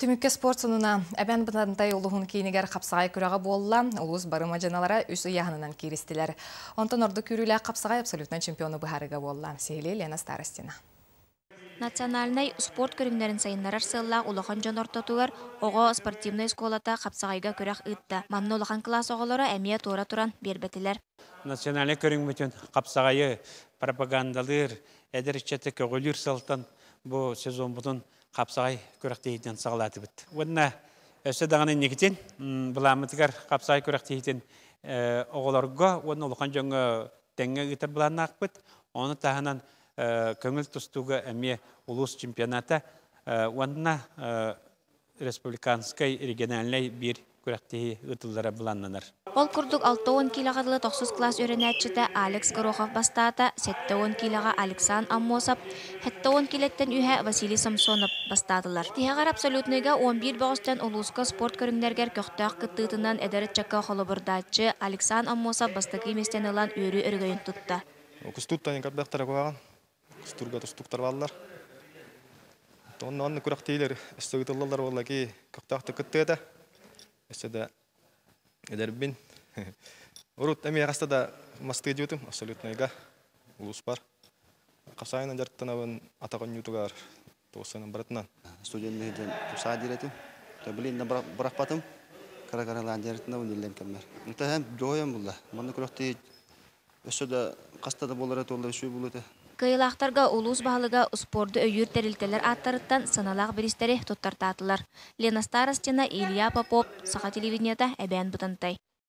Түмүккэ спорт сонуна Эбээн Бытантай улууһун киинигэр хапсаҕай күрэҕэ буолла. Улуус бары мадьыналара үс ыйааһынынан кииристилэр. Онтон ордук күүрүүлээх хапсаҕай абсолютнай чемпиону быһаарыыга буолла. Сиһилии Лена Старостина. Национальнай спорт көрүҥнэрин сайыннарар сыаллаах улахан дьон ортотугар оҕо спортивнай оскуолата хапсаҕайга күрэх ыытта. Манна улахан кылаас оҕолоро эмиэ туора туран биэрбэтилэр. Национальнай көрүҥмүтүн хапсаҕайы пропагандалыыр, эдэр ыччаты көҕүлүүр сылтан бу сезонбутун хапсаҕай күрэхтэһиитинэн саҕалаатыбыт. Уонна өссө даҕаны инникитин былааммытыгар хапсаҕай күрэхтэһиитин оҕолорго уонна улахан дьоҥҥо тэҥҥэ ыытар былааннаахпыт. Ону таһынан көҥүл тустууга эмиэ улуус чемпионата уонна республиканскай региональнай биир күрэхтэһии ыытыллара былааннанар. Ол курдук 60 киилэҕэ дылы тохсус кылаас үөрэнээччитэ Алекс Горохов бастаата, 70 киилэҕэ Александр Аммосов, 70 киилэттэн үһэ Василий Самсонов бастаатылар. Тиһэҕэр абсолютныйга 11 бөҕөстөн улууска спорт көрүҥнэригэр көхтөөх кыттыытынан эдэр ыччакка холобурдааччы Александр Аммосов бастакы миэстэни ылан үөрүү өрөгөйүн тутта. Кустууттан көрдөхтөрө куһаҕан. Кустуурга тустууктар бааллар. Онно онно күрэхтиилэр өссө ыытыллаллар буолла ки көхтөөхтүк кыттыата. Өссө да эдэрбин. Урут эмиэ хаста да мастыы диэтим абсолютнайга улууспар. Хасайынан дьарыктанабын атах оонньуутугар туосанан барытынан. Студент дьон тусаа диир этим. Блин, бырахпатым. Кыра-кыралаан дьарыктанабын иллэҥ кэммэр. Онто дуойан булла. Манна күрэхтии өссө да хаста да буолара туолла үчүгэй буолуо этэ. Кыайыылаахтарга улуус баһылыга успуорду өйүүр тэрилтэлэр ааттарыттан сыаналаах бириистэри туттартаатылар. Лена Старостина, Илья Попов, Саха телевидениета, Эбээн Бытантай.